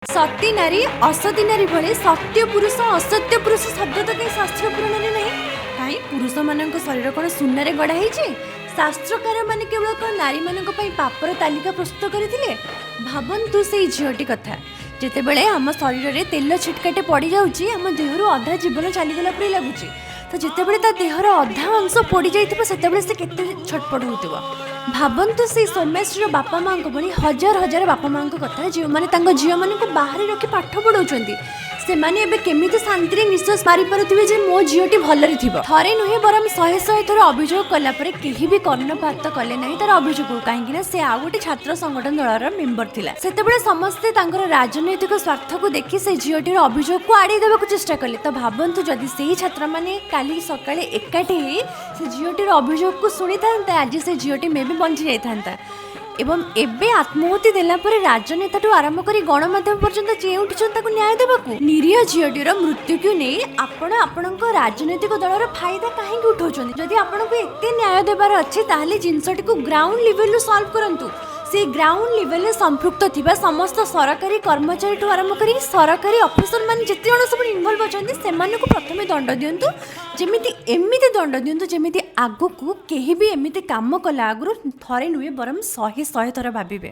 ସତୀ ନାରୀ, ଅସତୀ ନାରୀ ଭଳି ସତ୍ୟ ପୁରୁଷ, ଅସତ୍ୟ ପୁରୁଷ ଶବ୍ଦ ତ କାହିଁ ଶାସ୍ତ୍ର ପୁରାଣରେ ନାହିଁ। କାହିଁ, ପୁରୁଷମାନଙ୍କ ଶରୀର କ'ଣ ସୁନାରେ ଗଢ଼ା ହେଇଛି? ଶାସ୍ତ୍ରକାର ମାନେ କେବଳ କ'ଣ ନାରୀମାନଙ୍କ ପାଇଁ ପାପର ତାଲିକା ପ୍ରସ୍ତୁତ କରିଥିଲେ? ଭାବନ୍ତୁ ସେଇ ଝିଅଟି କଥା। ଯେତେବେଳେ ଆମ ଶରୀରରେ ତେଲ ଛିଟକାଟେ ପଡ଼ିଯାଉଛି, ଆମ ଦେହରୁ ଅଧା ଜୀବନ ଚାଲିଗଲା ପରି ଲାଗୁଛି। ତ ଯେତେବେଳେ ତା ଦେହର ଅଧା ଅଂଶ ପୋଡ଼ିଯାଇଥିବ, ସେତେବେଳେ ସେ କେତେ ଛଟପଟ ହେଉଥିବ। ଭାବନ୍ତୁ ସେଇ ସୌମ୍ୟାଶ୍ରୀର ବାପା ମାଆଙ୍କ ଭଳି ହଜାର ହଜାର ବାପା ମାଆଙ୍କ କଥା, ଯେଉଁମାନେ ତାଙ୍କ ଝିଅମାନଙ୍କୁ ବାହାରେ ରଖି ପାଠ ପଢ଼ାଉଛନ୍ତି। ସେମାନେ ଏବେ କେମିତି ଶାନ୍ତିରେ ନିଶ୍ୱାସ ମାରିପାରୁଥିବେ ଯେ ମୋ ଝିଅଟି ଭଲରେ ଥିବ? ଥରେ ନୁହେଁ ବରଂ ଶହେ ଶହେ ଥର ଅଭିଯୋଗ କଲା ପରେ କେହି ବି କର୍ଣ୍ଣପାତ କଲେ ନାହିଁ ତାର ଅଭିଯୋଗକୁ, କାହିଁକି ନା ସେ ଆଉ ଗୋଟେ ଛାତ୍ର ସଂଗଠନ ଦଳର ମେମ୍ବର ଥିଲା। ସେତେବେଳେ ସମସ୍ତେ ତାଙ୍କର ରାଜନୈତିକ ସ୍ୱାର୍ଥକୁ ଦେଖି ସେ ଝିଅଟିର ଅଭିଯୋଗକୁ ଆଡ଼େଇ ଦେବାକୁ ଚେଷ୍ଟା କଲେ। ତ ଭାବନ୍ତୁ, ଯଦି ସେଇ ଛାତ୍ରମାନେ କାଲି ସକାଳେ ଏକାଠି ହେଇ ସେ ଝିଅଟିର ଅଭିଯୋଗକୁ ଶୁଣିଥାନ୍ତେ, ଆଜି ସେ ଝିଅଟି ମେ ବି ବଞ୍ଚି ଯାଇଥାନ୍ତା। ଏବଂ ଏବେ ଆତ୍ମାହୁତି ଦେଲା ପରେ ରାଜନେତାଠୁ ଆରମ୍ଭ କରି ଗଣମାଧ୍ୟମ ପର୍ଯ୍ୟନ୍ତ ଚେଇଁ ଉଠିଛନ୍ତି ତାକୁ ନ୍ୟାୟ ଦେବାକୁ। ନିରୀହ ଝିଅଟିର ମୃତ୍ୟୁକୁ ନେଇ ଆପଣ ଆପଣଙ୍କ ରାଜନୈତିକ ଦଳର ଫାଇଦା କାହିଁକି ଉଠାଉଛନ୍ତି? ଯଦି ଆପଣଙ୍କୁ ଏତେ ନ୍ୟାୟ ଦେବାର ଅଛି, ତାହେଲେ ଜିନିଷଟିକୁ ଗ୍ରାଉଣ୍ଡ ଲେଭେଲରୁ ସଲ୍ଭ କରନ୍ତୁ। ସେଇ ଗ୍ରାଉଣ୍ଡ ଲେଭେଲରେ ସମ୍ପୃକ୍ତ ଥିବା ସମସ୍ତ ସରକାରୀ କର୍ମଚାରୀଠୁ ଆରମ୍ଭ କରି ସରକାରୀ ଅଫିସର ମାନେ ଯେତେ ଜଣ ସବୁ ଇନଭଲ୍ଭ ଅଛନ୍ତି, ସେମାନଙ୍କୁ ପ୍ରଥମେ ଦଣ୍ଡ ଦିଅନ୍ତୁ। ଯେମିତି ଏମିତି ଦଣ୍ଡ ଦିଅନ୍ତୁ, ଯେମିତି ଆଗକୁ କେହି ବି ଏମିତି କାମ କଲା ଆଗରୁ ଥରେ ନୁହେଁ ବରଂ ଶହେ ଶହେ ଥର ଭାବିବେ।